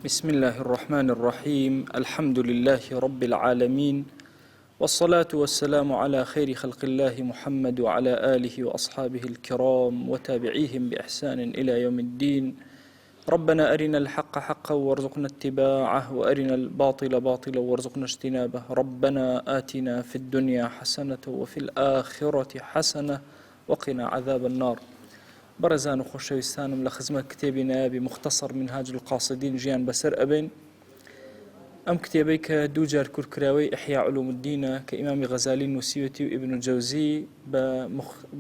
بسم الله الرحمن الرحيم الحمد لله رب العالمين والصلاة والسلام على خير خلق الله محمد وعلى آله وأصحابه الكرام وتابعيهم بإحسان إلى يوم الدين ربنا أرنا الحق حقا وارزقنا اتباعه وأرنا الباطل باطلا وارزقنا اجتنابه ربنا آتنا في الدنيا حسنة وفي الآخرة حسنة وقنا عذاب النار بەڕێزان و خۆشەویستانم لە خزمەت کتێبی نایابی مختصر منهاج القاصدین ژیان بەسەر ئەبەین ئەم کتێبەی کە دوو جار کورتکراوەی احیاء علوم الدینە کە ئیمامی غەزالی نووسیوەتی و ئیبن جەوزی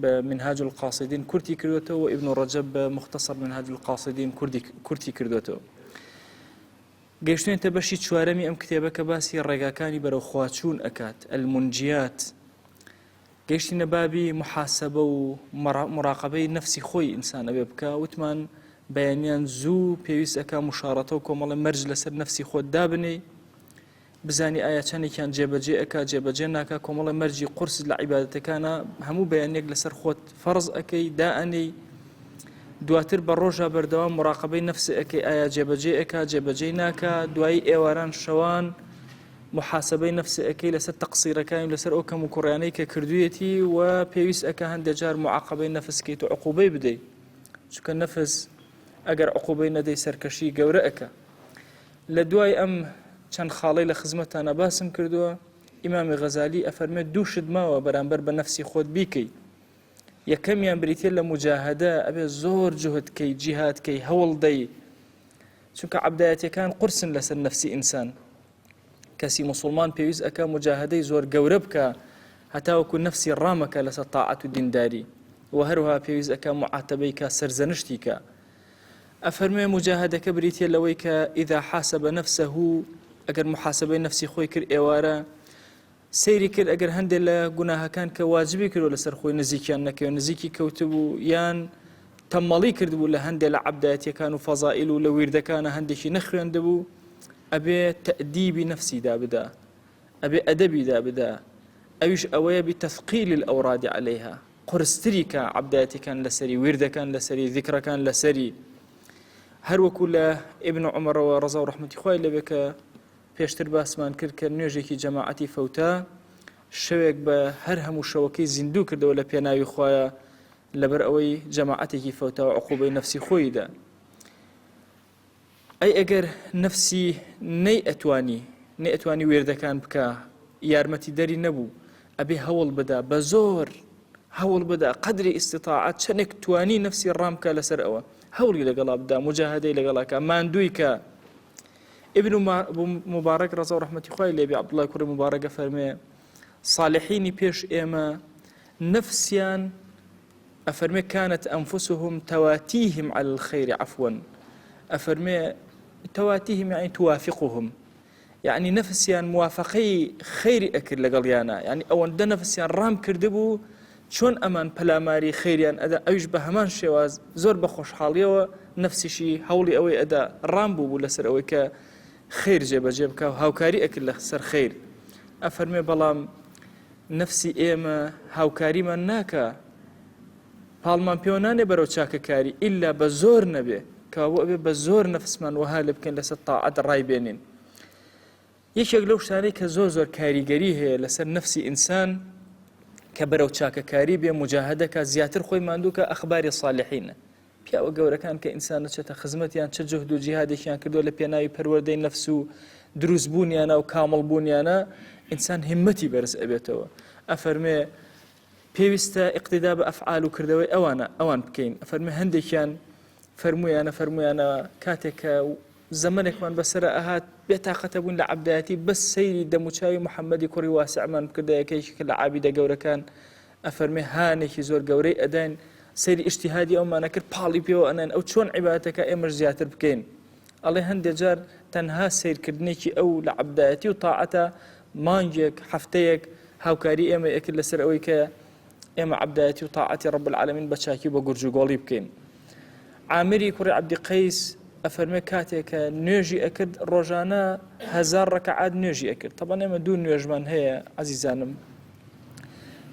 بە منهاج القاصدین کورتی کردوێتەوە و ئیبن ڕەجەب بە مختصر منهاج القاصدین کوردی کورتی کردوێتەوە گەیشتوینەتە بەشی چوارەمی ئەم کتێبە کە باسی ڕێگاکانی بەرەو خواچوون ئەکات المنجیات گەیشتینە بابی موحاسەبە و موراقەبەی نەفسی خۆی ئینسان ئەبێ بکا، وتمان بەیانیان زوو پێویست ئەکا موشاڕەتە و کۆمەڵێ مەرج لەسەر نەفسی خۆت دابنێی بزانی ئایا چەندێکیان جێبەجێ ئەکا جێبەجێ ناکا کۆمەڵێ مەرجی قورس لە عیبادەتەکانە هەموو بەیانێک لەسەر خۆت فەرز ئەەکەی دائەنێی دواتر بە ڕۆژە بەردەوام مراقبەی نەفس ئەەکەی ئایا جێبەجێ ئەکا جێبەجێ ناکا دوایی ئێواران شەوان موحاسەبەی نەفس ئەکەی لەسەر تەقسیرەکانی و لەسەر ئەو کەم و کوڕیانەی کە کردوویەتی و پێویست ئەکا هەندێک جار معاقبەی نەفس کەیت و عقوبەی بدەی چونکە نەفس ئەگەر عقوبەی نەدەی سەرکەشی گەورە ئەکا لە دوای ئەم چەند خاڵەی لە خزمەتانە باسم کردووە ئیمامی غەزالی ئەفەرمێت دوو شت ماوە بەرامبەر بە نەفسی خۆت بیکەی یەکەمیان بریتە لە مجاهدە ئەبێ زۆر جهد کەی جیهاد کەی هەوڵ دەی چونکە عەبدایەتیەکان قورسن لەسەر نەفسی ئینسان کەسی موسڵمان پێویست ئەکا مجاهدەی زۆر گەورە بکە هەتاوەکو نەفسی ڕامەکە لەسەر تاعەت و دینداری و هەروها پێویست ئەکا معاتەبەی کە سەرزەنشتی کە ئەفەرموێ مجاهدەکە بریتە لەوەی کە ئیذا حاسب نفسه ئەگەر محاسبەی نەفسی خۆی کرد ئێوارە سەیری کرد ئەگەر هەندێک لە گوناهەکان کە واجبی کردوە لەسەر خۆی نزیکیان نەکەوێ نزیکی کەوتبوو یان تەمەڵی کردبوو لە هەندێک لە عەبدایەتیەکان و فەزائیل و لە ویردەکانە هەندێکی نەخوێندبوو ئەبێ تەئدیبی نەفسی دابدا ئەبێ ئەدەبی دابدا ئەویش ئەوەیە بی تثقیل الأوراد عليها قورستری کە عەبدایەتیەکان لەسەری ویردەکان لەسەری ذیکرەکان لەسەری هەروەکو لە ابن عمرەوە ڕەزا و ڕەحمەتی خوای لێبێ کە پێشتر باسمان کرد کە نوێژێکی جەماعەتی فەوتا شەوێک بە هەر هەموو شەوەکەی زیندوو کردەوە لە پێناوی خوایە لەبەر ئەوەی جەماعەتێکی فەوتا و عقوبەی نەفسی خۆیدا ئەی ئەگەر نەفسی نەی ئەتوانی نەی ئەتوانی وێردەکان بکە یارمەتی دەری نەبوو ئەبێ هەوڵ بدا بە زۆر هەوڵ بدا قدری ئیستیتاعەت چەندێک توانی نەفسی ڕام بکە لەسەر ئەوە هەوڵی لەگەڵا بدا مجاهدەی لەگەڵاکە ماندووی کە ئیبن موبارەک ڕەزا و ڕەحمەتی خوای لێبێ عەبدوڵای کوڕی موبارەک ئەفەرموێ صالحینی پێش ئێمە نەفسیان ئەفەرمێ كانت أنفسهم تواتيهم على الخير عفوا ئەفەرمێ تواتيهم يعني توافقهم یعنی نەفسیان موافقەی خەیری ئەکرد لەگەڵیانە یعنی ئەوەندە نەفسیان ڕام کردبوو چۆن ئەمان پەلاماری خەیریان ئەدا ئەویش بە هەمان شێواز زۆر بە خۆشحاڵیەوە نەفسیشی هەوڵی ئەوەی ئەدا ڕام بوو بوو لەسەر ئەوەی کە خەیر جێبەجێ بکا و هاوکاری ئەکرد لەسەر خەیر ئەفەرمێ بەڵام نەفسی ئێمە هاوکاریمان ناکا پاڵمان پێوە نانێ بەرەو چاکەکاری ئیلا بە زۆر نەبێ کەوابوو ئەبێ بە زۆر نەفسمان وەها لێ بکەین لەسەر تاعەت ڕای بێنین یەکێک لەو شتانەی کە زۆر زۆر کاریگەری هەیە لەسەر نەفسی ئینسان کە بەرەو چاکەکاری بێ مجاهدەکە زیاتر خۆی ماندووکە ئەخباری صالحینە پیاوە گەورەکان کە ئینسان دەچێتە خزمەتیان چ جهد و جیهادێکیان کردووە لە پێناوی پەروەردەی نەفس و دروست بوونیانە و کامڵ بوونیانە ئینسان هیمەتی بەرز ئەبێتەوە ئەفەرمێ پێویستە ئیقتیدا بە ئەفعال و کردەوەی ئەوانە ئەوان بکەین ئەفەرمێ هەندێکیان فەرموویانە فەرموویانە کاتێک کە زەمەنێکمان بەسەرا ئەهات بێتاقەتە بوون لە عەبدایەتی بەس سەیری دەموچاوی محەممەدی کوڕی واسعمان بکردایە کە یەکێکە لە عابیدە گەورەکان ئەفەرمێ هانێکی زۆر گەورەی ئەداین سەیری ئیجتیهادی ئەومانە کرد پاڵی پێوە ئەنێن ئەو چۆن عیبادەتەکە ئێمەش زیاتر بکەین ئەڵێ هەندێ جار تەنها سەیرکردنێکی ئەو لە عەبدایەتی و تاعەتە مانگێک هەفتەیەک هاوکاری ئێمەی ئەکرد لەسەر ئەوەی کە ئێمە عەبدایەتی و تاعەتی رب العالمین بە چاکی و بە گورج و گۆڵی بکەین. عامری کوڕی عەبدی قەیس ئەفەرمێ کاتێک کە نوێژی ئەکرد ڕۆژانە هەزار ڕەکەعات نوێژی ئەکرد تەبەن ئێمە دوو نوێژمان هەیە عەزیزانم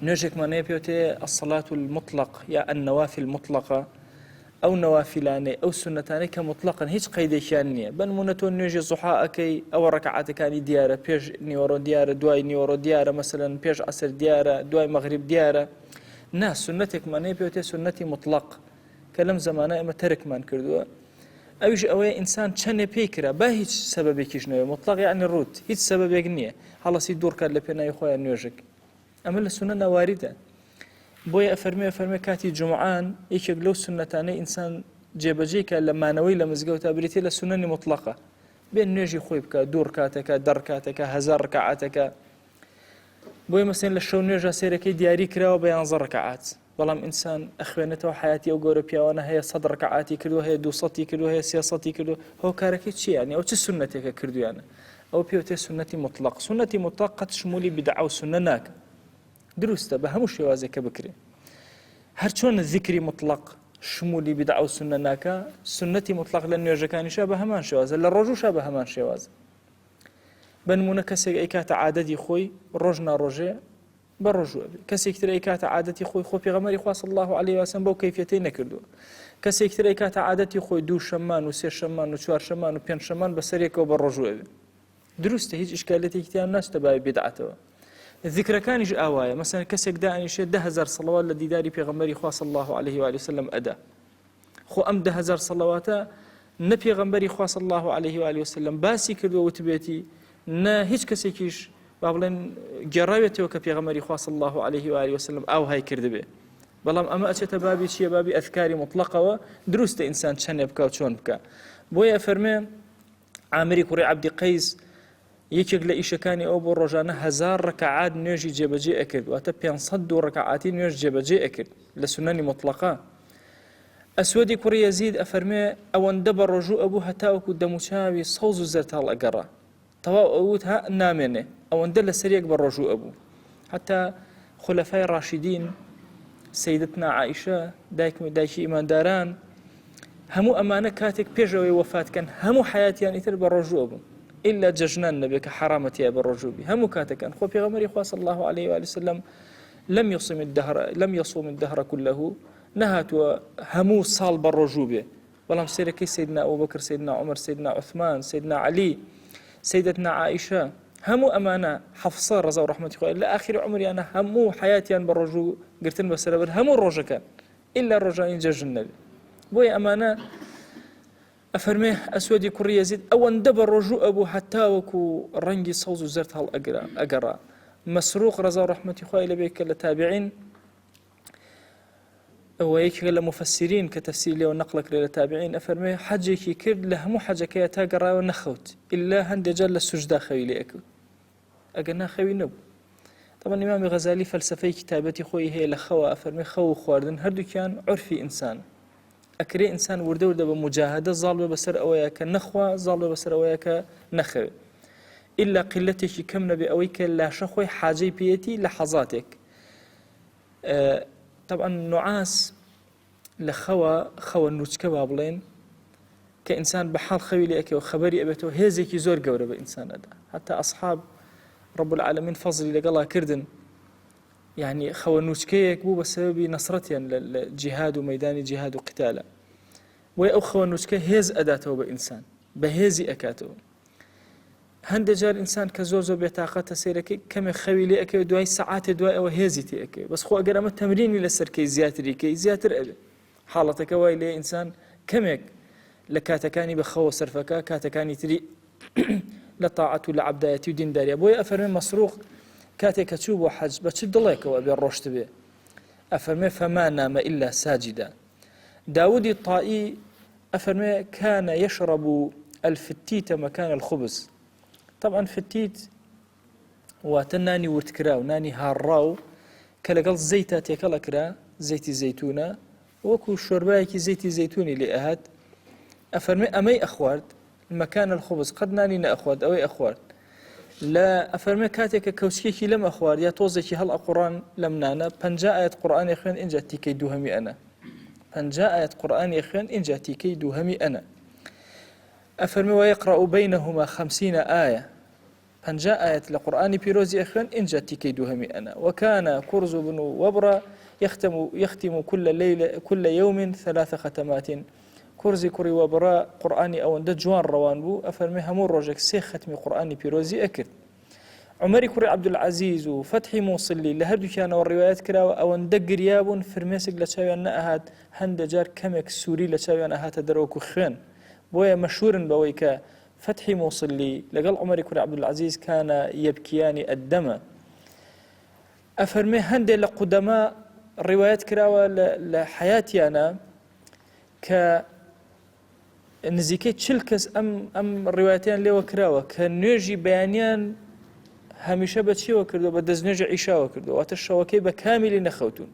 نوێژێکمان هەیە پێوتێ الصلاة المطلق یا النوافل المطلقە. ئەو نەوافیلانەی ئەو سوننەتانەی کە موتڵەقن هیچ قەیدێکیان نییە بە نموونە تۆ نوێژی زوحا ئەکەی ئەوە ڕەکعاتەکانی دیارە پێش نیوەڕۆ دیارە دوای نیوەڕۆ دیارە مەسەلەن پێش عەسر دیارە دوای مەغریب دیارە نا سوننەتێکمان هەیە پێوتێ سوننەتی موتڵەق کە لەم زەمانە ئێمە تەرکمان کردووە ئەویش ئەوەیە ئینسان چەندێ پێی کرا با هیچ سەبەبێکیش نەوێ موتڵەق یعنی ڕوت هیچ سەبەبێک نییە هەڵەسی دووڕکات لە پێناوی خۆیان نوێژێک ئەمە لە سوننە واریدە بۆیە ئەفەرمێ ئەفەرمێ کاتی جومعان یەکێک لەو سوننەتانەی ئینسان جێبەجێی کە لە مانەوەی لە مزگەوتا بریتیە لە سوننەی موتڵەقە بێ نوێژی خۆی بکە دوو ڕکاتەکە دە ڕکاتەکە هەزار ڕکعاتەکە بۆیە مەسەن لە شەو نوێژە سێرەکەی دیاری کراوە بە یانزە ڕکعات بەڵام ئینسان ئەخوێنێتەوە حیاتی ئەو گەورە پیاوانە هەیە سەد ڕکعاتی کردو هەیە دووسەتی کردو هەیە سێسەتی کردو هۆکارەکەی چییە ئەو چ سوننەتێکە کردویانە ئەو پێوتێ سوننەتی موتڵەق سوننەتی موتڵەق قەت شمولی بیدعە و سوننە ناکە دروستە بە هەموو شێوازێک کە بکرێ هەرچۆن زیکری موتڵەق شمولی بیدعە و سوننە ناکە سوننەتی موتڵەق لە نوێژەکانیشا بە هەمان شێوازە لە ڕۆژوشا بە هەمان شێوازە بە نمونە کەسێک ئەیکاتە عادەتی خۆی ڕۆژ ناڕۆژێ بە ڕۆژوو ئەبێ کەسێک تر ئەیکاتە عادەتی خۆی خۆ پێغەمبەری خوا صلی الله علیه وسلم بەو کەیفیەتەی نەکردووە کەسێک تر ئەیکاتە عادەتی خۆی دوو شەممان و سێ شەممان و چوار شەممان و پێنج شەممان بەسەر یەکەوە بە ڕۆژوو ئەبێ دروستە هیچ ئیشکالێتێکی تیا ناچتە باوی بدعەتەوە ذیکرەکانیش ئاوایە مەسەن کەسێک دانیشێ 10000 سەڵەوات لە دیداری پێغەمبەری خوا صلی الله علیه و آله وسلم ئەدا خۆ ئەم 10000 سەڵەواتە نە پێغەمبەری خوا صلی الله علیه و آله وسلم باسی کردووە وتبێتی نە هیچ کەسێکیش با بڵێن گێڕاوێتەوە کە پێغەمبەری خوا صلی الله علیه و آله وسلم ئاوهای کردبێ بەڵام ئەمە ئەچێتە بابی چییە بابی ئەذکاری مطلقەوە دروستە ئینسان چەندێ بکە و چۆن بکە بۆیە فەرمێ عامری کوڕی عەبدی قەیس یەکێک لە ئیشەکانی ئەو بۆ ڕۆژانە هەزار ڕکعات نوێژی جێبەجێ ئەکرد واتە 502 ڕکعاتی نوێژ جێبەجێ ئەکرد لە سونەنی مطلقە ئەسوەدی کوڕی یەزید ئەفەرمێ ئەوەندە بە ڕۆژوو ئەبوو هەتاوەکو دەموچاوی سەوز و زەرد هەڵئەگەڕا تەواو ئەوت ها نامێنێ ئەوەندە لەسەر یەک بە ڕۆژوو ئەبوو حتا خولەفای ڕاشیدین سیدتنا عائشە دایکم و دایکی ئیمانداران هەموو ئەمانە کاتێک پێشەوەی وەفات کەن هەموو حیاتیان ئیتر بە ڕۆژوو بوون ئللا جەژنان نەبێ کە حرامەتیە بە ڕۆژوو بی هەموو کاتەکان خۆ پێغەمبەری خوا صلی الله علیه و سلم لم يصم الدهر لم يصوم الدهر كله نەهاتووە هەموو ساڵ بە ڕۆژوو بێ بەڵام سێرەکەی سەیدنا ئەبوبەکر سەیدنا عومەر سەیدنا عوثمان سەیدنا عەلی سەیدەتنا عائیشە هەموو ئەمانە حەفسە ڕەزا و ڕەحمەتی خوای لە ئاخری عومریانە هەموو حیاتیان بە ڕۆژوو گرتن بەسەرەبەر هەموو ڕۆژەکان ئللا ڕۆژانی جەژن نەبێ بۆیە ئەمانە ئەفەرمێ ئەسوەدی کوڕی یەزید ئەوەندە بە ڕۆژوو ئەبوو هەتاوەکو ڕەنگی سەوز و زەرد هەڵ ئەگرا ئەگەڕا مەسروق ڕەزا و ڕەحمەتی خوای لەبێ کە لە تابعین ئەوە یەکێکە لە مفسرین کە تەفسیر لێوە نەقڵ کرێ لە تابعین ئەفەرمێ حەجێکی کرد لە هەموو حەجەکەی تا گەڕایەوە نەخەوت ئللا هەندێک جار لە سوجدا خەوی لێ ئەکەوت ئەگەر ناخەوی نەبوو طبعا ئیمامی غەزالی فەلسفەیەکی تایبەتی خۆی هەیە لە خەوە ئەفەرمێ خەو و خواردن هەردووکیان عرفی ئینسان ئەکرێ ئینسان وردە وردە بە مجاهدە زاڵ بێ بەسەر ئەوەیە کە نەخوا زاڵ بێ بەسەر ئەوەیە کە نەخەوێ ئللا قلەتێکی کەم نەبێ ئەوەی کە لاشە خۆی حاجەی پێیەتی لە حەزاتێک طبعا نوعاس لە خەوە خەوە نوچکە با بڵێن کە ئینسان بە حاڵ خەوی لە ئەکەوە خەبەری ئەبێتەوە هێزێکی زۆر گەورە بە ئینسان ئەدا حتا ئەصحاب رب العالمین فەزلی لەگەڵا کردن یعنی خەوە نوچکەیەک بوو بە سەبەبی نەسرەتیان لە جیهاد و مەدانی جیهاد و قتالە بۆیە ئەو خەوە نوچکە هێز ئەداتەوە بە ئینسان بەهێزی ئەکاتەوە هەندێ جار ئینسان کە زۆر زۆر بێتاقەتە سەیرەکەی کەمێک خەوی لێ ئەکەوێت دوای سەعاتێ دوای ئەوە هێزی تێ ئەکەوێت بەس خۆ ئەگەر ئەمە تەمرینی لەسەر کەی زیاتری کەی زیاتر ئەبێ حاڵەتەکە وای لێ ئینسان کەمێک لە کاتەکانی بە خەوە سەرفەکە کاتەکانی تری لە تاعەت و لە عەبدایەتی و دینداریە بۆیە ئەفەرمێ مەسروق کاتێک کە چوو بۆ حەج بە چ دڵێکەوە ئەبێ ڕۆشت بێ ئەفەرمێ فەما نامە ئیلا ساجدا داودی طائی ئەفەرمێ كان يشرب الفتيت مكان الخبز طبعا فتيت واتە نانی وردکراو نانی هاڕاو کە لەگەڵ زەیتا تێکەڵ ئەکرا زەیتی زەیتونە وەکو شۆربایەکی زەیتی زەیتونی لێ ئەهات ئەفەرمێ ئەمەی ئەخوارد مكان الخبز قەت نانی نەئەخوارد ئەوەی ئەخوارد لە ئەفەرمێ کاتێک کە کەوچکێکی لەم ئەخوارد یا تۆزێکی هەڵ ئەقوڕان لەم نانە پەنجا ئاەت قورئانی خوێن ئینجا تیکەی دووهەمی ئەنا پەنجا ئاەت قورئانی خوێن ئینجا تیکەی دووهەمی ئەنا ئەفەرمێ ويقرأ بينهما خمسين آية پەنجا ئاەت لە قورئانی پیرۆزی ئەخوێن ئینجا تیکەی دووهەمی ئەنا وكان كرز بن وبرة. يختم يختم كل ليلة كل يوم ثلاث ختمات کورزی کوڕی وەبڕە قورئانی ئەوەندە جوان ڕەوان بوو ئەفەرمێ هەموو ڕۆژێک سێ خەتمی قورئانی پیرۆزی ئەکرد. عومەری کوڕی عەبدولعەزیز و فەتحی موسلی لە هەردووکیانەوە ڕیوایەت کراوە ئەوەندە گریابوون فرمێسک لە چاویان نەئەهات هەندێ جار کەمێک سووری لە چاویان ئەهاتە دەر وەکو خوێن بۆیە مەشهورن بەوەی کە فەتحی موسلی لەگەڵ عومەری کوڕی عەبدولعەزیز كان يبكيان الدم ئەفەرمێ هەندێ لە قودەما ڕیوایەت کراوە لە حەیاتیانە کە نزیکەی چل کەس ئەم ئەم ڕیوایەتیان لێوە کراوە کە نوێژی بەیانیان هەمیشە بە چیەوە کردو بە دەست نوێژی عیشاوە کردو واتە شەوەکەی بە کامیلی نەخەوتون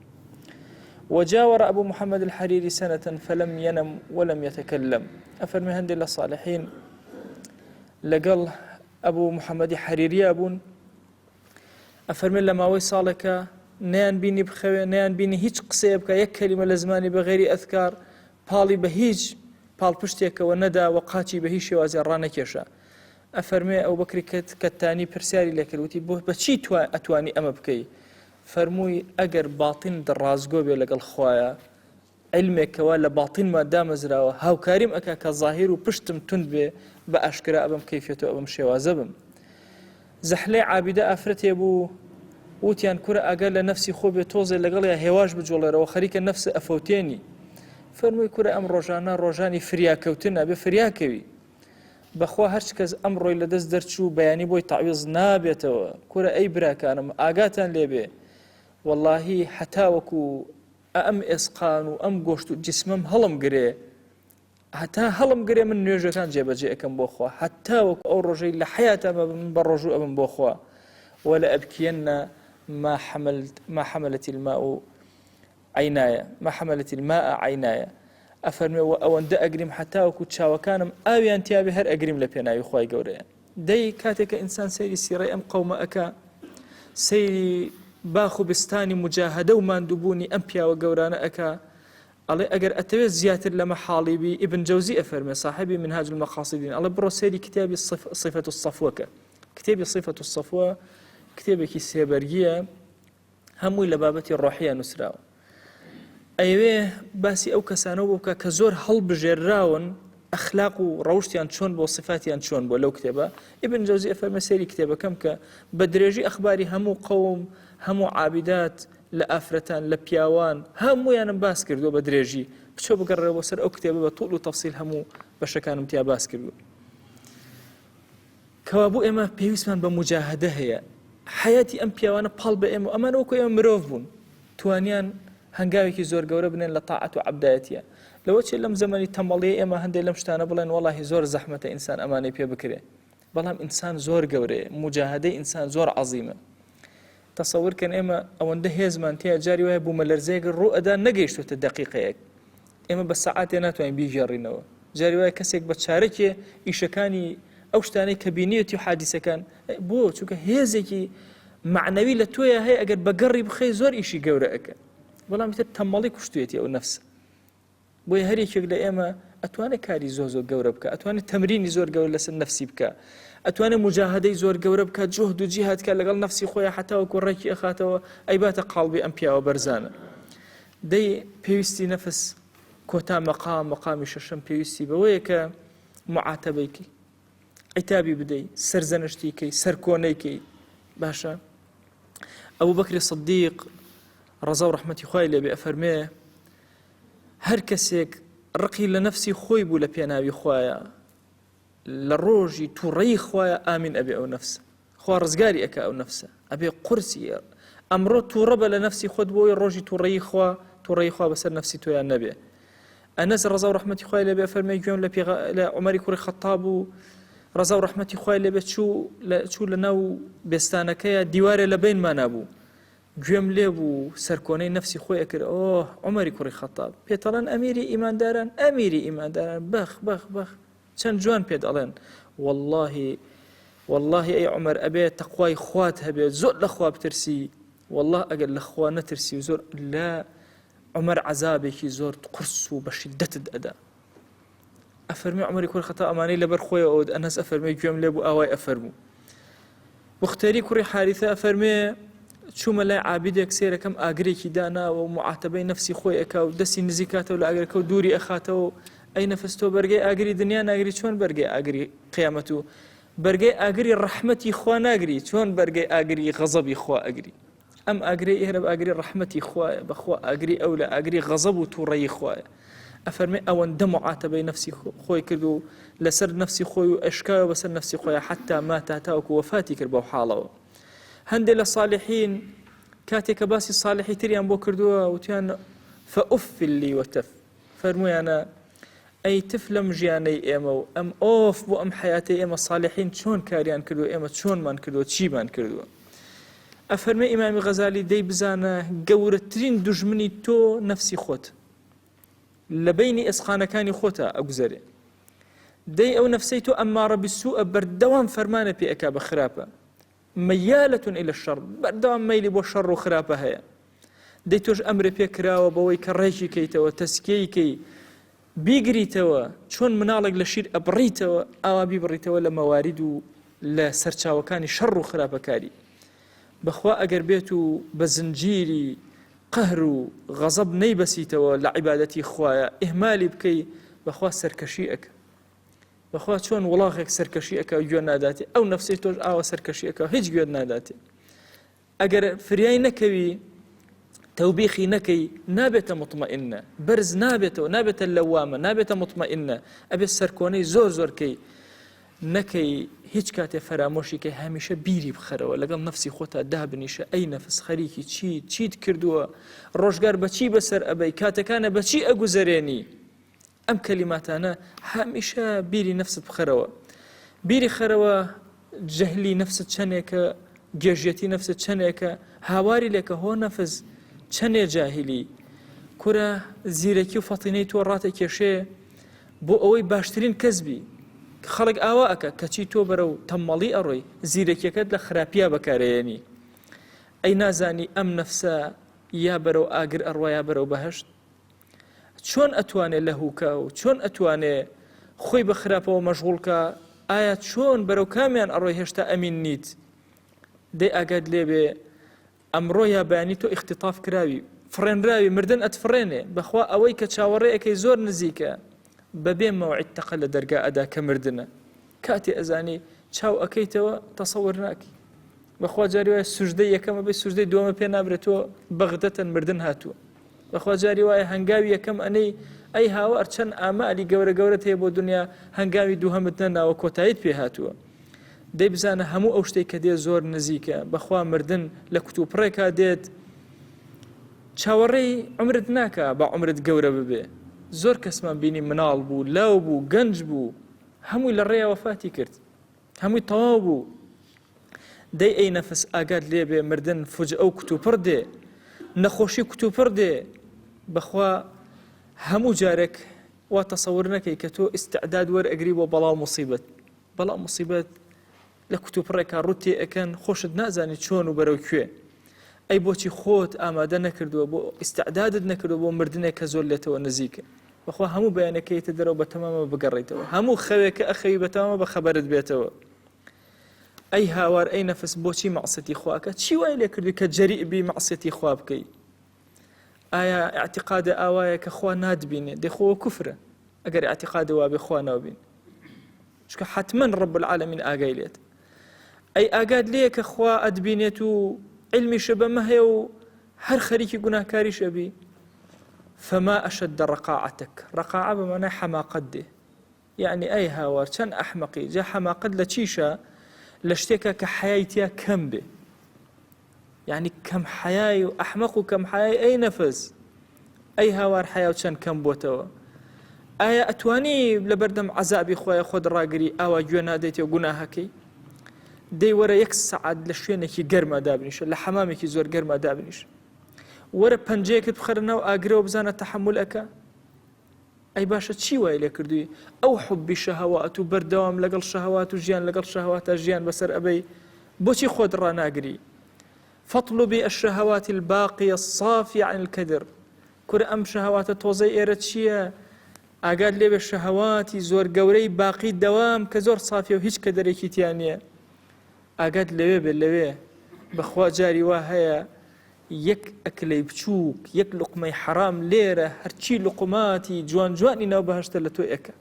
وجاور أبو محمد الحريري سنة فلم ينم ولم يتكلم أفرمي هندي لصالحين لقل أبو محمد حريري أبون ئەفەرمێ لە ماوەی ساڵێکا نەیان بینی بخەوێ نەیان بینی هیچ قسەیە بکە یەک کەلیمە لە زمانی بە غەیری ئەذکار پاڵی بە هیچ پاڵپشتێکەوە نەدا و قاچی بە هیچ شێوازێ ڕانەکێشا ئەفەرمێ ئەو بەکری کەت کەتانی پرسیاری لێکرد وتی بۆ بەچی ئەتوانی ئەمە بکەی فەرمووی ئەگەر باطن ڕاستگۆ بێ لەگەڵ خوایە عیلمێک کەوا لە باتینما دامەزراوە هاوکاریم ئەکا کە زاهیر و پشتم توند بێ بە ئاشکرا ئەبم کەیفیەت و ئەبم شێوازە بم. زەحلەی عابیدە ئافرەتێ بوو وتیان کورە ئاگات لە نەفسی خۆ بێ تۆزێ لەگەڵیا هێواش بجوڵێرەوە خەریکە نەفس ئەفەوتێنی. فەرمووی کورە ئەم ڕۆژانە ڕۆژانی فریاکەوتنە بێ فریاکەوی. بەخوا هەرچ کەس ئەمڕۆی لەدەست دەرچوو بەیانی بۆی تەعویز نابێتەوە. کورە ئەی براکانم ئاگاتان لێبێ وەڵاهی هەتاوەکو ئەم ئێسقان و ئەم گۆشت و جسمم هەڵم گرێ هەتا هەڵم گرێ من نوێژەکان جێبەجێ ئەەکەم بۆ خوا هەتا وەکو ئەو ڕۆژەی لە حیاتە بم بە ڕۆژوو ئەبم بۆ خوا ولا أبكين ما حملت ما حملت الماء عینایە ما حملت الماء عینایە ئەفەرمێ و ئەوەندە ئەگریم حتا وەکو چاوەکانم ئاویان تیاێ هەر ئەگریم لە پێناوی خوای گەورەیە دەی کاتێک کە ئینسان سەیری سیڕەی ئەم قەومە ئەکا، سەیری باخ و بستانی موجاهەدە و ماندووبوونی ئەم پیاوە گەورانە ئەکا، ئەڵێ ئەگەر ئەتەوێت زیاتر لەمە حاڵی بی، ئیبن جەوزی ئەفەرمێ ساحێبی منهاج المقاصدین ئەڵێ بڕۆ سەیری کتێبی صفة الصفوە کە. کتێبی صفة الصفوە کتێبێکی سێبەرگییە، هەمووی لە بابەتی ڕۆحیە نووسراوە ئەیەوێ باسی ئەو کەسانە بۆ بکە کە زۆر هەڵبژێرراون ئەخلاق و ڕەوشتیان چۆن بۆ سفاتیان چۆن بۆ لەو کتێبە ئیبن جەوزی ئەفەرمە سەیری کتێبەکەم کە بە درێژی ئەخباری هەموو قەوم هەموو عابدات لە ئافرەتان لە پیاوان هەمویانم باس کردووە بە درێژی بچۆ بگەڕێەوە بۆ سەر ئەو کتێبە بە تۆڵ و تەفسیل هەموو بەشەکانم تیا باس کردووە کەوابوو ئێمە پێویستمان بە موجاهەدە هەیە، حەیاتی ئەم پیاوانە پاڵ بە ئێمە، ئەمانە وەکو ئێمە مرۆڤ بوون، توانیان هەنگاوێکی زۆر گەورە بنێن لە تاعەت و عەبدایەتیە. لەوە چێ لەم زەمەنی تەمەڵیە ئێمە هەندێک لەم شتانە بڵێن وەڵاهی زۆر زەحمەتە ئینسان ئەمانەی پێ بکرێ، بەڵام ئینسان زۆر گەورەیە، موجاهەدەی ئینسان زۆر عەزیمە. تەسەور کەن ئێمە ئەوەندە هێزمان تیا جاری وایە بوومەلەرزەیەک ڕوو ئەدا نەگەیشتوتە دقیقەیەک ئێمە بە سەعاتێ ناتوانین بیگێڕینەوە جاری وایە کەسێک بە چارەکێ ئیشەکانی ئەو شتانەی کە بینیەتی و حادیسەکان بۆ چونکە هێزێکی معنەوی لە تۆیا هەیە ئەگەر بەگەڕی بخەی زۆر ئیشی گەورە ئەکە بەڵام تر تەمەڵی کوشتوێتی ئەو نەفسە بۆیە هەر یەکێک لە ئێمە ئەتوانێت کاری زۆر زۆر گەورە بکە ئەتوانێت تەمرینی زۆر گەورە لەسەر نەفسی بکە ئەتوانێت مجاهدەی زۆر گەورە بکە جهد و جیهاد کە لەگەڵ نەفسی خۆیان حتاوەکو ڕێکی ئەخاتەوە ئەیباتە قاڵبی ئەم پیاوە بەرزانە دەی پێویستی نەفس کۆتا مەقام مەقامی شەشەم پێویستی بەوەیە کە معاتەبەیکی عیتابی بدەی سەرزەنشتی کەی سەرکۆنەی کەی باشە ئەبوو بەکری صدیق ڕەزا و ڕەحمەتی خوای لێبێ ئەفەرمێ هەر کەسێک ڕقی لە نەفسی خۆی بوو لە پێناوی خوایە لە ڕۆژی تووڕەی خوایە ئامین ئەبێ ئەو نەفس خوا ڕزگاری ئەکا ئەو نەفسە ئەبێ قورسی ئەمڕۆ تووڕە بە لە نەفسی خۆت بۆی ڕۆژی تووڕەی خوا تووڕەی خوا بەسەر نەفسی تۆیان نەبێ ئەنەس ڕەزا و ڕەحمەتی خوای لێبێ فەرمێ گوێم لە پێغ لە عومەری کوڕی خەتاب و ڕەزا و ڕەحمەتی خوای لێبێ چوو لە چوو لە ناو بێستانەکەیە دیوارێ لە بینمانا بوو گوێم لێ بوو سەرکۆنەی نەفسی خۆی ئەکرد ئۆه عومەری کوڕی خەتاب پێتەڵێن ئەمیری ئیمانداران ئەمیری ئیمانداران بەخ بەخ بەخ چەند جوان پێت ئەڵێن واللهی واللهی ئەی عومەر ئەبێ تەقوای خوات هەبێت زۆر لە خوا بترسی والله ئەگەر لە خوا نەترسی و زۆر لە عومەر عەزابێکی زۆر قورس و بە شیدەتت ئەدا ئەفەرمی عومەری کوڕی خەتاب ئەمانەی لەبەر خۆی ئەوت ئەنەس ئەفەرمێ گوێم لێ بوو ئاوای ئەفەرموو بوختەری کوڕی حاریثە ئەفەرمێ. چوومە لای عابیدێک سێرەکەم ئاگرێکی داناوە و معاتەبەی نەفسی خۆی ئەکا و دەستی نزیکاتەوە لە ئاگرەکە و دووری ئەخاتەوە و ئەی نەفس تۆ بەرگەی ئاگری دنیا ناگری چۆن بەرگەی ئاگری قیامەت و بەرگەی ئاگری ڕەحمەتی خوا ناگری چۆن بەرگەی ئاگری غەزەبی خوا ئەگری ئەم ئاگرەی ئێرە ئاگری ڕەحمەتی خوایە بەخوا ئاگری ئەو لە ئاگری غەزەب و تووڕەیی خوایە ئەفەرمێ ئەوەندە معاتەبەی نەفسی خۆی کرد و لەسەر نەفسی خۆی و ئەشکاوە بەسەر نەفسی خۆیان حتا ماتا تاوەکو وەفاتی کرد بەو حاڵەوە هەندێک لە صالحین کاتێک کە باسی صالحی تریان بۆ کردووە وتیان فأف لي وتف فەرموویانە ئەی تف لەم ژیانەی ئێمە و ئەم ئۆف بۆ ئەم حیاتەی ئێمە صالحین چۆن کاریان کردو ئێمە چۆنمان کردووە چیمان کردووە ئەفەرمێ ئیمامی غەزالی دەی بزانە گەورەترین دوژمنی تۆ نەفسی خۆت لە بینی ئێسقانەکانی خۆتە ئەگوزەرێ دەی ئەو نەفسەی تۆ ئەممارە بسووە بەردەوام فەرمانە پێ ئەکا بە خراپە ميالة إلى الشر بەردەوام مەیلی بۆ شەڕ و خراپە هەیە دەی تۆش ئەمرێ پێ کراوە بەوەی کە ڕێکی کەیتەوە تەسکیەی کەی بیگریتەوە چۆن مناڵێک لە شیر ئەبڕیتەوە ئاوا بیبڕیتەوە لە مەوارید و لە سەرچاوەکانی شەڕ و خراپەکاری بەخوا ئەگەر بێت و بە زنجیری قەهر و غەزەب نەیبەسیتەوە لە عیبادەتی خوایە ئیهمالی بکەی بەخوا سەرکەشی ئەکە بەخوا چۆن وڵاغێک سەرکەشی ئەکا و گوێ ناداتێ ئەو نەفسەی تۆش ئاوا سەرکەشی ئەکا هیچ گوێت ناداتێ ئەگەر فریای نەکەوی تەوبیخی نەکەی نابێتە مطمئنە بەرز نابێتەوە نابێتە لەوامە نابێتە مطمئنە ئەبێت سەرکۆنەی زۆر زۆرکەی نەکەی هیچ کاتێ فەرامۆشی کە هەمیشە بیری بخەرەوە لەگەڵ نەفسی خۆتا دابنیشە ئەی نەفس خەریکی چی چیت کردووە ڕۆژگار بەچی بەسەر ئەبەی کاتەکانە بەچی ئەگوزەرێنی ئەم کەلیماتانە هەمیشە بیری نەفست بخەرەوە بیری خەرەوە جەهلی نەفست چەندێکە گێژیەتی نەفست چەندێکە هاواری لێکە هۆ نەفس چەندێ جاهلی کورە زیرەکی و فەتینەی تۆ ڕاتە کێشێ بۆ ئەوەی باشترین کەس بی خەڵک ئاوا ئەکە کەچی تۆ بەرەو تەمەڵی ئەڕۆی زیرەکیەکەت لە خراپیا بەکارەیەنی ئەی نازانی ئەم نەفسە یا بەرەو ئاگر ئەڕوا یا بەرەو بەهشت چۆن ئەتوانێ لەهو کا و چۆن ئەتوانێ خۆی بە خراپەوە مەشغوڵ کا ئایا چۆن بەرەو کامیان ئەڕۆی هێشتا ئەمین نیت دەی ئاگات لێبێ ئەمڕۆ یا بەیانی تۆ اختطاف کراوی فڕێنراوی مردن ئەتفڕێنێ بەخوا ئەوەی کە چاوەڕێ ئەەکەی زۆر نزیکە بەبێ مەوعید تەقە لە دەرگا ئەدا کە مردنە کاتێ ئەزانی چاو ئەکەیتەوە تەسەور ناکەی بەخوا جاری وایە سوژدەی یەکەمە بێ سوژدەی دووەمە پێ نابرێت تۆ بەغدەتەن مردن هاتووە بەخوا جاری وایە هەنگاوی یەکەم ئەنەی ئەی هاوار چەند ئامالی گەورە گەورەت هەیە بۆ دنیا هەنگاوی دووهەمت نەناوە کۆتاییت پێ هاتووە دەی بزانە هەموو ئەو شتێک کە دێ زۆر نزیکە بەخوا مردن لە کوتوپڕێکا دێت چاوەڕێی عمرت ناکا بە عمرت گەورە ببێ زۆر کەسمان بینی مناڵ بوو لاو بوو گەنج بوو هەمووی لە ڕێیا وەفاتی کرد هەمووی تەواو بوو دەی ئەی نەفس ئاگات لێبێ مردن فجئە و کوتوپڕ دێ نەخۆشی کوتوپڕ دێ بەخوا هەموو جارێک وا تەسەور نەکەی کە تۆ ئیسعداد وەرئەگری بۆ بەڵاو مصیبەت بەڵام مصیبەت لە کوتوپڕێکا ڕوت تێ ئەکەن خۆشت نازانی چۆن و بەرەو کوێ ئەی بۆچی خۆت ئامادە نەکردووە بۆ ئیسعدادت نەکردووە بۆ مردنێک کە زۆر لێتەوە نزیکە بەخوا هەموو بەیانەکەیتە دەرەوە بە تەمامە بگەڕیتەوە هەموو خەوێکە ئەخەوی بەتەمامە بە خەبەرت بێتەوە ئەی هاوار ئەی نەفس بۆچی مەعسەتی خواکە چی وای لێ کردی کە جەریء بی مەعسەتی خوا بکەی ئایا اعتقاد ئاوایە کە خوا نادبینێ دەخۆ کوفرە ئەگەر اعتقاد وابێ خوا ناوبین چونکە حتمما رب العالمین ئاگای لێت ئەی ئاگات لێیە کە خوا ئەتبینێت و علمیشە بەمە هەیە و هەر خەریکی گوناهکاریش ئەبی فما أشد رقاعتك رقاعە بە مانای حەماقەت دێ یعنی ئەی هاوار چەند ئەحمەقی جا حەماقەت لە چیشە لە شتێکە کە حەیای تیا کەم بێ یعنی کەم حەیای و ئەحمەق و کەم حەیای ئەی نەفس ئەی هاوار حەیا و چەند کەم بۆتەوە ئایا ئەتوانی لە بەردەم عەزابی خۆیان خۆت ڕاگری ئاوا گوێ نادەیت و گوناهەکەی دەی وەرە یەک سەعات لە شوێنێکی گەرما دابنیشە لە حەمامێکی زۆر گەرما دابنیش وەرە پەنجەیەکت بخەرە ناو ئاگرەوە بزانە تەحمل ئەکە ئەی باشە چی وای لێ کردووی ئەو حبی شەهەوات و بەردەوام لەگەڵ شەهەوات و ژیان لەگەڵ شەهەواتە ژیان بەسەر ئەبەی بۆچی خۆت ڕاناگری فاطلبی الشهوات الباقیە الصافیە عن الکدر کورە ئەم شەهەواتە تۆزەی ئێرە چییە ئاگات لێبێ شەهەواتی زۆر گەورەی باقی دەوام کە زۆر سافیە و هیچ کەدەرێکی تیا نییە ئاگات لەوێ بێ لەوێ. بەخوا جاری وا هەیە یەک ئەکلەی بچووک یەک لوقمەی حەرام لێرە هەرچی لوقماتی جوان جوانی ناو بەهەشتە لە تۆ ئەکا.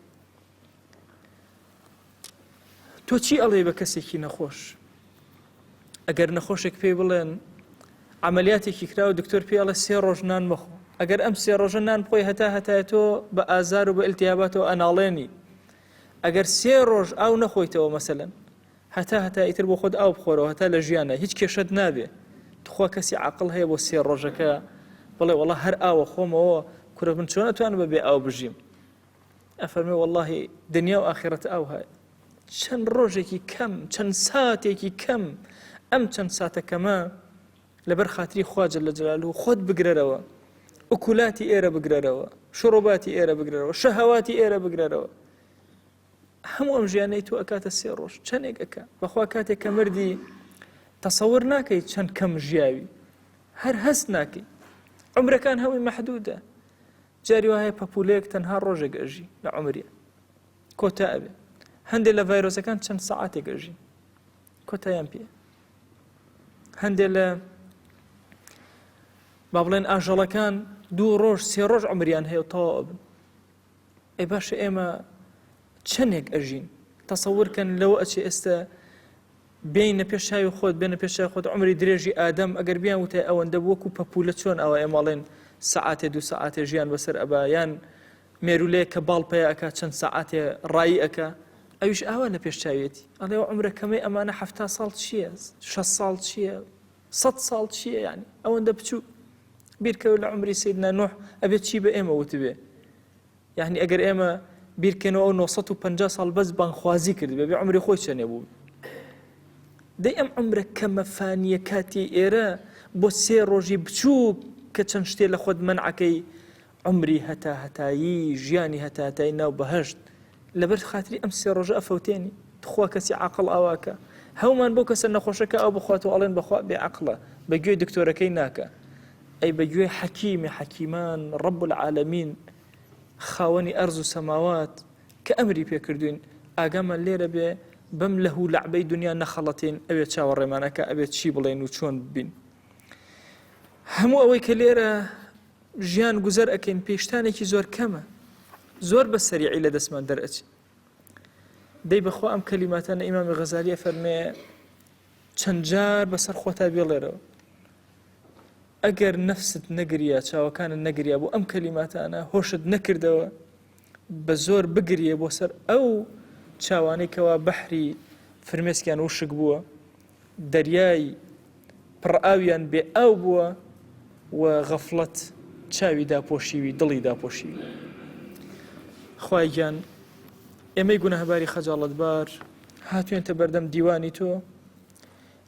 تۆ چی ئەڵێی بە کەسێکی نەخۆش؟ ئەگەر نەخۆشێک پێی بڵێن عملیاتێکی کرا و دکتۆر پێی ئەڵێ سێ ڕۆژ نان مەخۆ ئەگەر ئەم سێ ڕۆژە نان بخۆی هەتا هەتایە تۆ بە ئازار و بە ئیلتیاباتەوە ئەناڵێنی ئەگەر سێ ڕۆژ ئاو نەخۆیتەوە مەسەلەن هەتا هەتا ئیتر بۆ خۆت ئاو بخۆرەوە هەتا لە ژیانە هیچ کێشەت نابێ تخوا کەسی عقل هەیە بۆ سێ ڕۆژەکە بڵێ وەڵا هەر ئاوە خۆمەوە کورە من چۆن ئەتوانم بە بێ ئاو بژیم ئەفەرمێ وەڵاهی دنیا و ئاخیرەت ئاوهایە چەند ڕۆژێکی کەم چەند ساتێکی کەم ئەم چەند ساتە کەمە لەبەر خاتری خوا جل جلاله خۆت بگرەرەوە ئوکولاتی ئێرە بگرەرەوە شڕۆباتی ئێرە بگرەرەوە شەهەواتی ئێرە بگرەرەوە هەموو ئەم ژیانەی تۆ ئەکاتە سێ ڕۆژ چەندێک ئەکا بەخوا کاتێک کە مردی تەسەور ناکەی چەند کەم ژیاوی هەر هەست ناکەی عمرەکان هەمووی مەحدودە جاری وا هەیە پەپولەیەک تەنها ڕۆژێک ئەژی لە عومریا کۆتا ئەبێ هەندێک لە ڤایرۆسەکان چەند سەعاتێک ئەژین کۆتایان پێ هەندێک لە با بڵێن ئاژەڵەکان دوو ڕۆژ سێ ڕۆژ عمریان هەیە و تەواو ئەبن ئەی باشە ئێمە چەندێک ئەژین تەسەورکەن لەوە ئەچێ ئێستا بێینە پێش چاوی خۆت بێنە پێش چاوی خۆت عومری درێژی ئادەم ئەگەر بیان وتای ئەوەندە بوو وەکو پەپوولە چۆن ئەوە ئێمە ئەڵێن سەعاتێ دوو سەعاتێ ژیان بەسەر ئەبا یان مێرولەیەک کە باڵ پیا ئەکا چەند سەعاتێ ڕایی ئەکا ئەویش ئاوا لە پێش چاویەتی ئەڵێ ئەو عومرە کەمەی ئەمانە 70 ساڵ چییە 6 ساڵ چییە 100 ساڵ چییە یعنی ئەوەندە بچوو بیرکەوە لە عومری سیدنا نوح ئەبێت چی بە ئێمە وتبێ یەعنی ئەگەر ئێمە بیرکەینەوە ئەو 950 ساڵ بەس بانگخوازی کردبێ بێ عمری خۆی چەنێ بوو دەی ئەم عمرە کەمە فانیە کاتی ئێرە بۆ سێ ڕۆژی بچووک کە چەند شتێ لە خۆت مەنعەکەی عمری هەتا هەتایی ژیانی هەتا هەتایی ناو بەهشت لەبەر خاتری ئەم سێ ڕۆژە ئەفەوتێنی تخوا کەسی عقل ئاواکە هەومان بۆ کەسە نەخۆشەکە ئەو بخواتەوە ئەڵێن بەخوا بێ عقلە بە گوێی دکتۆرەکەی ناکە ئەی بە گوێی حەکیمی حەکیمان رب العالمین خاوەنی ئەرز و سەماوات کە ئەمری پێ کردوین ئاگامان لێرە بێ بەم لەهو لەعبەی دنیا نەخەڵەتێین ئەوێ چاوەڕێمان ئەکا ئەبێ چی بڵێن و چۆن ببین هەموو ئەوەی کە لێرە ژیان گوزەر ئەکەین پێشتانێکی زۆر کەمە زۆر بە سەریعی لە دەستمان دەرئەچێ دەی بەخوا ئەم کەلیماتانە ئیمامی غەزالی ئەفەرمێ چەند جار بەسەر خۆتا بێڵێرەوە ئەگەر نەفست نەگریا چاوەکانت نەگریا بۆ ئەم کەلیماتانە هۆشت نەکردەوە بە زۆر بگریە بۆ سەر ئەو چاوانەی کەوا بەحری فرمێسکیان وشک بووە دەریای پڕئاویان بێ ئاو بووە و غەفڵەت چاوی داپۆشیوی دڵی داپۆشیوی خوای گیان ئێمەی گوناهباری خەجاڵەتبار هاتوێنتە بەردەم دیوانی تۆ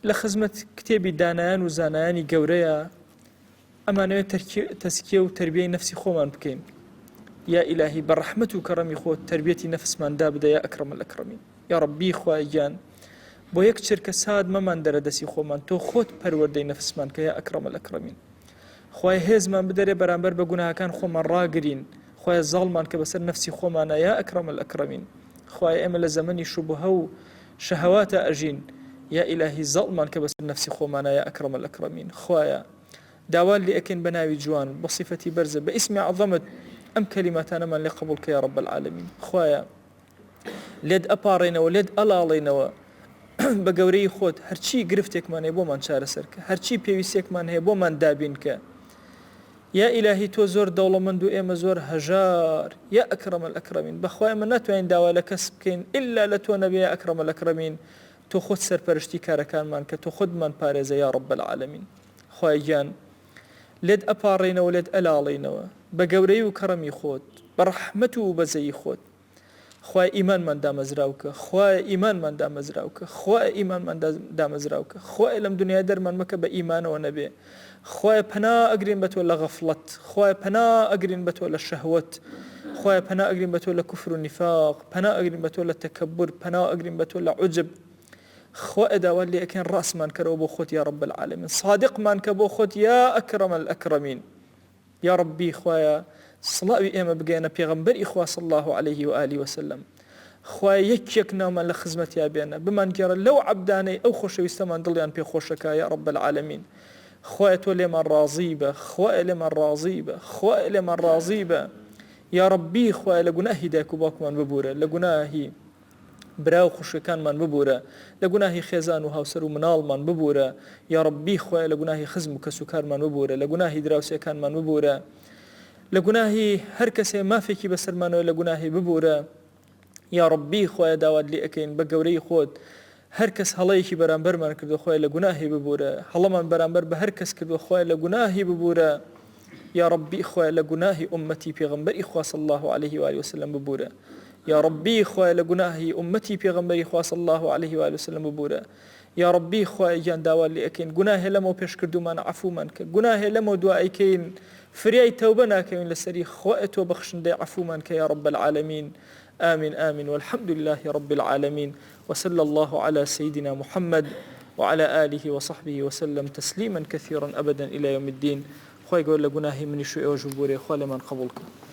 لە خزمەت کتێبی دانایان و زانایانی گەورەیە ئەمانەوێت تەزکیە و تەربیەی نەفسی خۆمان بکەین یا ئیلاهی بە ڕەحمەت و کەڕەمی خۆت تەربیەتی نەفسمان دابدە یا ئەکرەم الئەکرەمین یا ڕەبی خوای گیان بۆ یەک چرکە سات مەمان دەرە دەسی خۆمان تۆ خۆت پەروەردەی نەفسمان کە یا ئەکرەم الئەکرەمین خوای هێزمان بدەرێ بەرامبەر بە گوناهەکان خۆمان ڕاگرین خوایە زاڵمان کە بەسەر نەفسی خۆمانە یا ئەکرەم الئەکرەمین خوایە ئێمە لە زەمەنی شوبهە و شەهەواتە ئەژین یا ئیلاهی زاڵمان کە بەسەر نەفسی خۆمانە یا ئەکرەم الئەکرەمین خوایە داوات لێ ئەکەین بە ناوی جوان بە سیفەتی بەرزە بە ئیسمی عەزەمت ئەم کەلیماتانەمان لێ قبوڵ کە یا رب العالمین خوایە لێت ئەپاڕێنەوە لێت ئەلاڵێنەوە بە گەورەی خۆت هەرچی گرفتێکمان هەیە بۆمان چارەسەر کە هەرچی پێویستێکمان هەیە بۆمان دابین کە یا ئیلاهی تۆ زۆر دەوڵەمەند و ئێمە زۆر هەژار یا ئەکرەم الئەکرەمین بەخوا ئێمە ناتوانین داوا لە کەس بکەین ئللا لە تۆ نەبێ یا ئەکرەم الئەکرەمین تۆ خۆت سەرپەرشتی کارەکانمان کە تۆ خۆتمان پارێزە یا رب العالمین خوایە گیان لێت ئەپاڕێینەوە لێت ئەلاڵێینەوە بە گەورەی و کەڕەمی خۆت بە ڕەحمەت و بەزەیی خۆت خوایە ئیمانمان دامەزراو کە خوایە ئیمانمان دامەزراو کە خوایە ئیمانمان دامەزراو کە خوایە لەم دنیای دەرمان مەکە بە ئیمانەوە نەبێ خوایە پەنا ئەگرین بە تۆ لە غەفڵەت خوایە پەنا ئەگرین بە تۆ لە شەهوەت خوایە پەنا ئەگرین بە تۆ لە کوفر و نیفاق پەنا ئەگرین بە تۆ لە تەکەبور پەنا ئەگرین بە تۆ لە عوجب خوایە داوات لێ ئەکەین ڕاستمان کەرەوە بۆ خۆت یا رب العالمین صادقمان کە بۆ خۆت یا اکرم الاکرمین یا ربی خوایە سڵاوی ئێمە بگەیەنە پێغەمبەری خوا صلی الله علیه و آله وسلم. خوایە یەک یەک ناومان لە خزمەتیا بێنە بمانگێڕە لەو عەبدانەی ئەو خۆشەویستەمان دڵیان پێ خۆشەکا یا رب العالمین خوایە تۆ لێمان ڕازی بە خوایە لێمان ڕازی بە خوایە لێمان ڕازی بە یا ربی خوایە لە گوناهی دایک و باوکمان ببورە لە گوناهی برا و خوشکەکانمان ببورە لە گوناهی خێزان و هاوسەر و مناڵمان ببورە یا ربی خوایە لە گوناهی خزم و کەس و کارمان ببورە لە گوناهی دراوسێکانمان ببورە لە گوناهی هەر کەسێ مافێکی بەسەرمانەوە لە گوناهی ببورە یاڕەبی خوایە داوات لێ ئەکەین بە گەورەی خۆت هەر کەس هەڵەیەکی بەرامبەرمان کردوە خوایە لە گوناهی ببورە هەڵەمان بەرامبەر بە هەر کەس کردوە خوایە لە گوناهی ببورە یاڕەبی خوایە لە گوناهی ئومەتی پێغەمبەری خوا صلی الله علیه و آله وسلم ببورە یاڕەبی خوایە لە گوناهی ئومەتی پێغەمبەری خوا صلی الله علیه و آله وسلم ببورە یاڕەبی خوایە گیان داوات لێ ئەکەین گوناهێ لەمەو پێش کردوومانە عەفومان کە گوناهێ لەمەو دوا ئەیکەین فریای تەوبە ناکەوین لەسەری خوایە تۆ بەخشندەی عەفومان کە یارب العالمین آمین آمین والحمد لله رب العالمین وصلى الله على سيدنا محمد وعلى آله وصحبه وسلم تسليما كثيرا أبدا إلى يوم الدين خوای گەورە لە گوناهی منیش و ئێوەش ببورێ خوا لێمان قبوڵ کە.